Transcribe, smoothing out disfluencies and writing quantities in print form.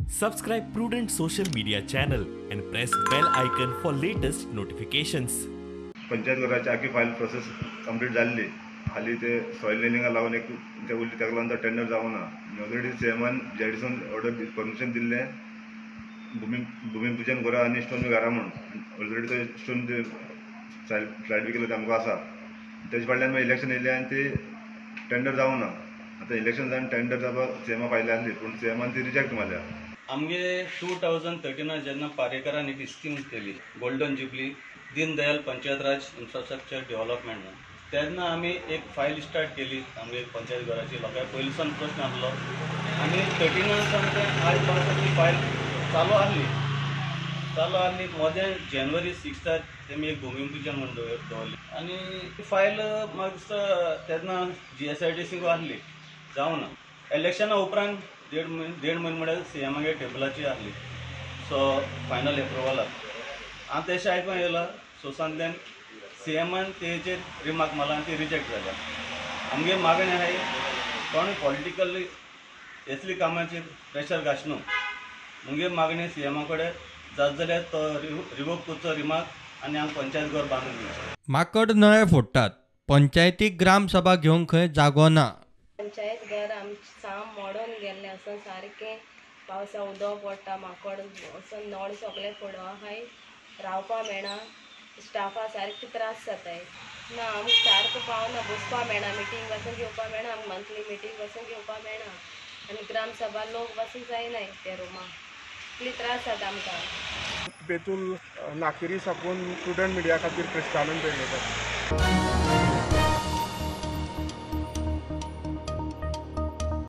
Subscribe Prudent social media channel and press bell icon for latest notifications. Panchayat घराची आखी file process complete जाल्ली, हाली ते soil लेनिंगा लागून एक ते उरली, ताका लागून तो टेंडर जावना. ऑलरेडी सीएमान जीआयडीसीन ऑर्डर परमिशन दिल्लें भुमीपुजन करा आनी स्टोन बी घारा म्हूण. ऑलरेडी ते स्टोन फ्लायट बी केले आमकां आसा. तेजे फाटल्यान मागीर इलेक्शन येयलें आनी ती टेंडर जावना. आतां इलेक्शन जावन टेंडर जावपाक सीएमा फायली आसली, पूण सीएमान ती रिजेक्ट मारल्या. आमगे 2013 जेन्ना पारेकरान एक स्कीम केली, golden jubilee Deendayal Panchayat Raj infrastructure development म्हणून, तेन्ना आमी एक फायल स्टार्ट केली आमगे पंचायत घराची. लोकांक पयलीं प्रश्न आसलो आनी 13 सावन ते आज पासून ती फायल चालू आहली. मदें जानेवारी 6 तेमी एक भुमीपुजन म्हूण दवरली आनी फायल म्हाका दिसता तेन्ना GSIDC आहली, जावना. इलेक्शना उपरांत देड म्हयनो म्हळ्यार सीएमागे टेबलाची आहली, सो फायनल एप्रुवलाक. हांव तेशें आयकून येयलां, सो सीएमान तेजेर रिमार्क मारला आनी ती रिजेक्ट जाल्या. आमगे मागणी आहाय कोण पॉलिटिकली असली कामाचेर प्रेशर घालचे न्हू. मुगे मागणी सीएमा कडेन जात जाल्यार तो रिवोक करचो रिमार्क आनी आमकां पंचायत घर बांदून दिवचें. माकड नळे फोडटात, पंचायतीक ग्रामसभा घेवंक खंय जागो ना. पंचायत घर आमचें साम मोडून गेल्लें आसा, सारकें पावसा उदक पडटा, माकड वचून नळ सगळे फोडो आहाय, रावपा मेळना, स्टाफा सारके त्रास जाताय. ना आमकां सारको पावना, बसपा मेळना, मिटींग पासून घेवपा मेळना, आमकां मंथली मिटींग पासून घेवपा मेळना आनी ग्रामसभा लोक पासून जायनाय त्या रुमा, इतले त्रास जाता आमकां. बेतूल नाकेरी साकून प्रुडंट मिडिया खातीर क्रिस्तानंद पेडणेकर.